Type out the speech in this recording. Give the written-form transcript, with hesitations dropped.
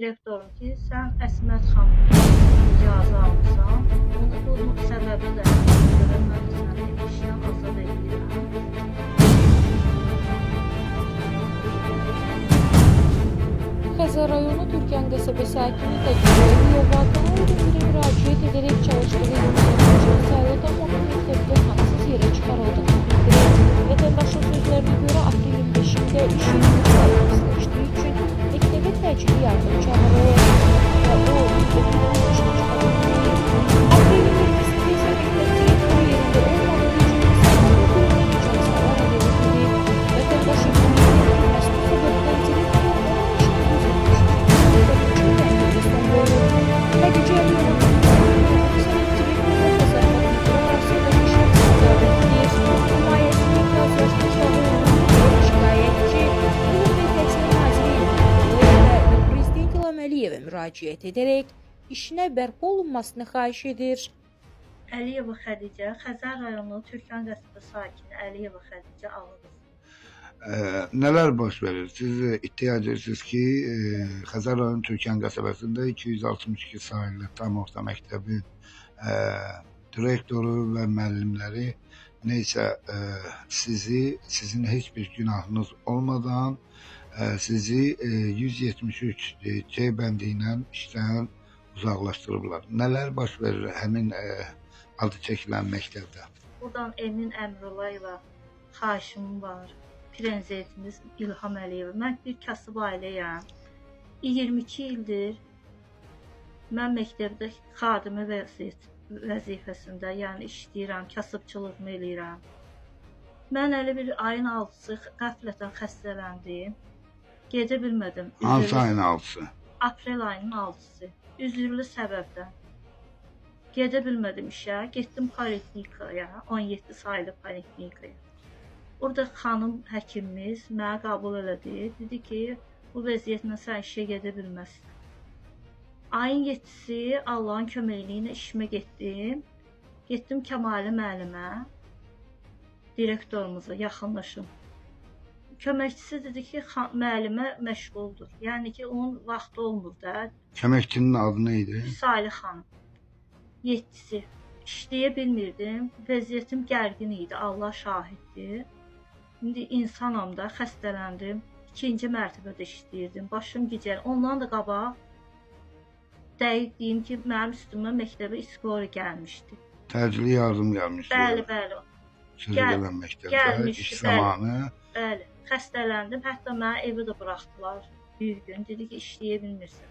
Direktorum ki, sən Əsmət xanımdan icazə almısan. Bunu bu səbəbi də görə mən səni işdən azad edirəm. Xəzər rayonu Türkan qəsəbə sakini Xədicə Əliyeva Kanal 21-ə müraciət edərək çalışdığı 163 saylı tam orta məktəbdə haqsız yerə çıxarıldığını bildirir. Vətəndaşın sözlərinə görə aprelin 5-də iş yerində pisləşdiyi üçün məktəbə təcili yardım çağırılır və o müddətindən işdən çıxarılır. Aprelin 20-sində isə məktəb direktoru yerində olmadığı üçün hesabat müdürünə icazə alaraq evə gedib. Vətəndaş iddia edir ki, məhz bu səbəbdən direktor onun işini düzəltmiş, məktəb üçün təhlükə son qoyur. Xədicə Əliyeva bildirir ki, bu səbəb direktorla Xəzər müdiri arasındakı şəxsi ədavət himayəsində etiraz uşağı olduğuna görə şikayətçi Elm və Təhsil naziri İlham Əliyevə və Prezident İlham Əliyevə müraciət edərək işinə bərpa olunmasını xahiş edir. Əliyeva Xədicə, Xəzər rayonu Türkan qəsəbə sakini Əliyeva Xədicə Ağırız. Nələr baş verir? Siz iddia edirsiniz ki, Xəzər rayonu Türkan qəsəbəsində 262 saylı tam orta məktəbin direktoru və müəllimləri nə isə sizi, sizin heç bir günahınız olmadan sizi 173 C bəndi ilə işdən uzaqlaşdırıblar. Nələr baş verir həmin adı çəkilən məktəbdə? Buradan Emin Əmrullayeva xahişim var. Prezidentimiz İlham Əliyev. Mən bir kasıb ailəyəm. 22 ildir mən məktəbdə xadimi vəzifəsində, yəni işləyirəm, kasıbçılığımı eləyirəm. Mən elə bir ayın 6-sı qəflətən xəstələndim. Gedə bilmədim. Hansı Üzrlü- ayın 6-sı? Aprel ayının 6-sı. Üzrlü səbəbdən. Gedə bilmədim işə. Getdim poliklinikaya, 17 saylı poliklinikaya. Orada xanım həkimimiz məni qəbul elədi. Dedi ki, bu vəziyyətlə sən işə gedə bilməzsən. Ayın 7-si Allahın köməkliyi ilə işimə getdim. Getdim Kəmalə müəllimə, direktorumuza yaxınlaşım. Köməkçisi dedi ki, müəllimə məşğuldur. Yəni ki, onun vaxtı olmur da. Köməkçinin adı nə idi? Salih xanım. 7-si. İşləyə bilmirdim. Vəziyyətim gərgin idi. Allah şahiddir. İndi insanam da, xəstələndim. İkinci mərtəbədə işləyirdim. Başım gicəl. Ondan da qabaq dəqiq deyim ki, mənim üstümə məktəbə iskori gəlmişdi. Təcili yardım gəlmişdi. Bəli, bəli. Sözü gələn məktəbdə gəlmişdi, iş bəli. zamanı Bəli. Xəstələndim. Hətta məni evə də buraxdılar bir gün. Dedi ki, işləyə bilmirsən.